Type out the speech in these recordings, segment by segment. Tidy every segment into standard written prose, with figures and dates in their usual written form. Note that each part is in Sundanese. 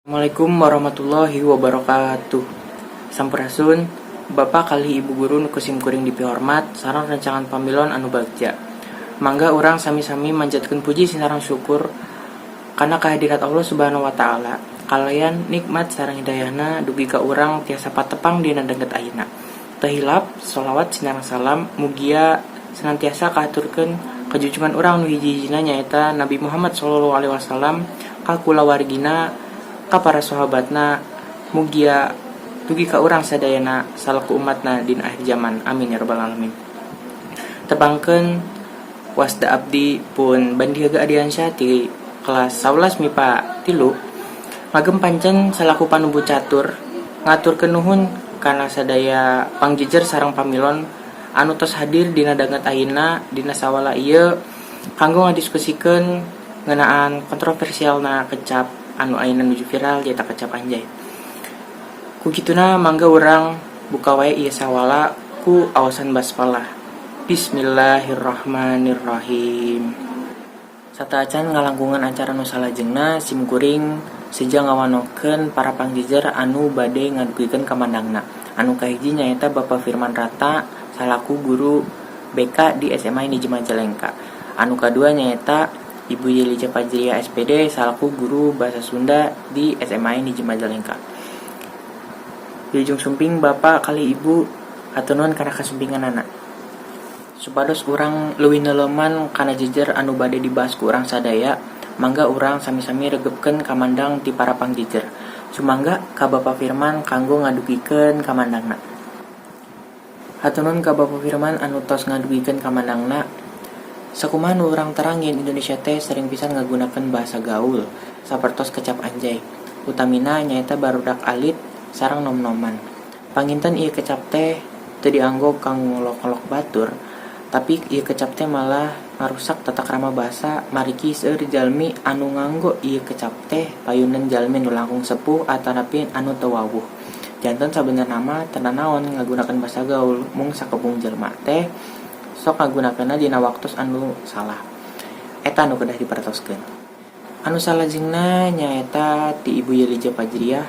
Assalamualaikum warahmatullahi wabarakatuh. Sampurasun, Bapak kalih Ibu guru nu ku simkuring dipihormat sareng rencangan pamilon anu bagja. Mangga urang sami-sami manjatkeun puji sinareng syukur kana kehadirat Allah Subhanahu wa Taala kalayan nikmat sareng hidayahna dugi ka urang tiasa patepang dina danget ayeuna. Teu hilap sholawat sinareng salam mugia senantiasa kahaturkeun ka junjungan urang nu hiji-hijina, nyaeta Nabi Muhammad sallallahu alaihi wasallam, ka kulawargina, ka para sahabatna, mugia dugi ka urang sadayana salaku umatna dina akhir zaman. Amin ya rabbal alamin. Tepangkeun, wasta abdi pun Bandiaga Adiansyah ti kelas 11 MIPA 3, ngagem pancen salaku panubu catur ngaturkeun nuhun kana sadaya pangjejer sareng pamilon anu tos hadir dina danget ayeuna dina sawala ieu kanggo ngadiskusikeun ngeunaan kontroversialna kecap anu ayeuna nuju viral, nyaeta kecap anjay. Ku kituna mangga urang buka wae ieu sawala ku aosan basmalah. Bismillahirrahmanirrahim. Sateuacan ngalangkungan acara nu salajengna, sim kuring seja ngawanohkeun para pangjejer anu bade ngadugikeun kamandangna. Anu kahiji nyaeta Bapak Firman Rata salaku guru BK di SMA Hiji Majalengka. Anu kadua nyaeta Ibu Yelija Fajriah SPD salaku guru bahasa Sunda di SMA Hiji Majalengka. Wilujeng sumping, Bapak kalih Ibu, hatur nuhun kana kasumpinganana. Supados urang leuwih neuleman kana jejer anu bade dibahas ku urang sadaya, mangga urang sami-sami regepkeun kamandang ti para pangjejer. Sumangga ka Bapak Firman kanggo ngadugikeun kamandangna. Hatur nuhun ka Bapak Firman anu tos ngadugikeun kamandangna. Sakumaha nu urang terang yen Indonesia teh sering pisan ngagunakeun bahasa gaul sapertos kecap anjay, utamina nyaeta barudak alit sareng nom-noman. Panginten ieu kecap teh teu dianggo kanggo ngolok-ngolok batur, tapi ieu kecap teh malah ngarusak tata krama basa, margi seueur jalmi anu nganggo ieu kecap teh payuneun jalmi nu langkung sepuh atanapi anu teu wawuh. Janten sabenerna mah teu nanaon ngagunakeun basa gaul, mung sakepung jelema teh sok ngagunakeunna dina waktos anu salah. Eta anu kedah diperhatoskeun. Anu salajengna nyaeta ti Ibu Yelija Fajriah.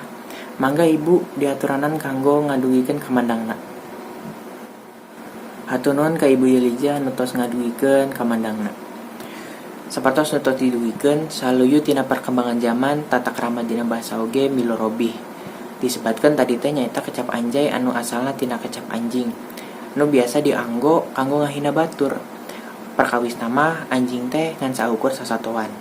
Mangga, Ibu, diaturanan kanggo ngadugikeun kamandangna. Hatur nuhun ka Ibu Yelija nu tos ngadugikeun kamandangna. Sapertos nu tos didugikeun, saluyu tina perkembangan zaman, tata krama dina bahasa oge milu robih. Disebatkeun tadi teh nyaeta kecap anjay anu asalna tina kecap anjing nu biasa dianggo kanggo ngahina batur. Perkawisna mah anjing teh ngan saukur sasatoan.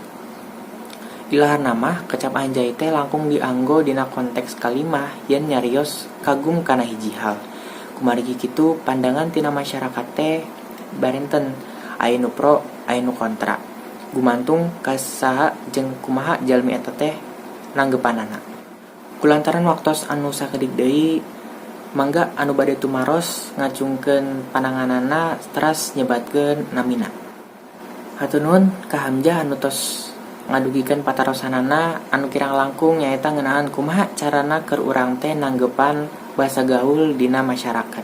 Ilaharna mah kecap anjay teh langkung dianggo dina konteks kalimah yen nyarios kagum kana hiji hal. Kumargi kitu, pandangan tina masyarakat teh barenten, aya nu pro, aya nu kontra, gumantung ka saha jeung kumaha jalmi eta teh nanggepanana. Kulantaran waktos anu sakedik deui, mangga anu bade tumaros ngacungkeun pananganana teras nyebatkeun namina. Hatur nuhun ka Hamzah anu tos ngadugikeun patarosanana anu kirang langkung nyaeta ngeunaan kumaha carana keur urang teh nanggepan bahasa gaul dina masyarakat.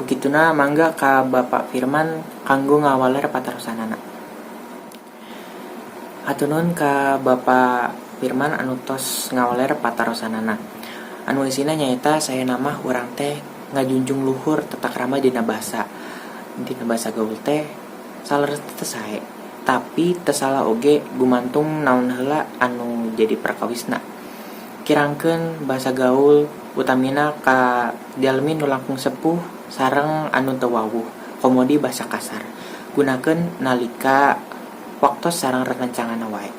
Ku kituna mangga ka Bapak Firman kanggo ngawaler patarosanana. Hatur nuhun ka Bapak Firman anu tos ngawaler patarosanana anu eusina nyaeta saena mah urang teh ngajunjung luhur tata krama dina bahasa gaul teh saleresna teu sae, tapi teu salah oge, gumantung naon heula anu jadi perkawisna. Kirangkeun bahasa gaul utamina ka jalmi nu langkung sepuh sareng anu teu wawuh, komo deui basa kasar, gunakeun nalika waktos sareng rerencanganna wae.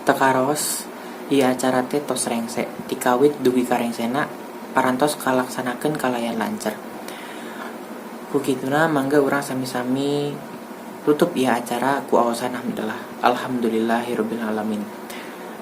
Teu karaos ieu acara teh tos rengse, ti kawit dugi ka rengsena parantos kalaksanakeun kalayan lancar. Ku kituna mangga urang sami-sami tutup ieu acara ku aosan hamdalah. Alhamdulillahirabbil alamin.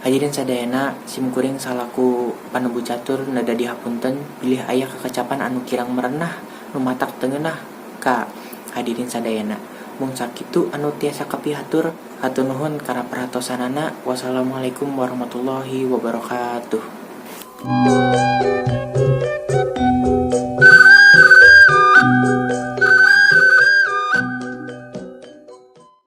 Hadirin sadayana, sim kuring salaku panembu catur neda dihapunten bilih aya kakecapan anu kirang merenah nu matak teu ngeunah ka hadirin sadayana. Mung sakitu anu tiasa kapihatur. Hatur nuhun kana perhatosanana. Wassalamualaikum warahmatullahi wabarakatuh.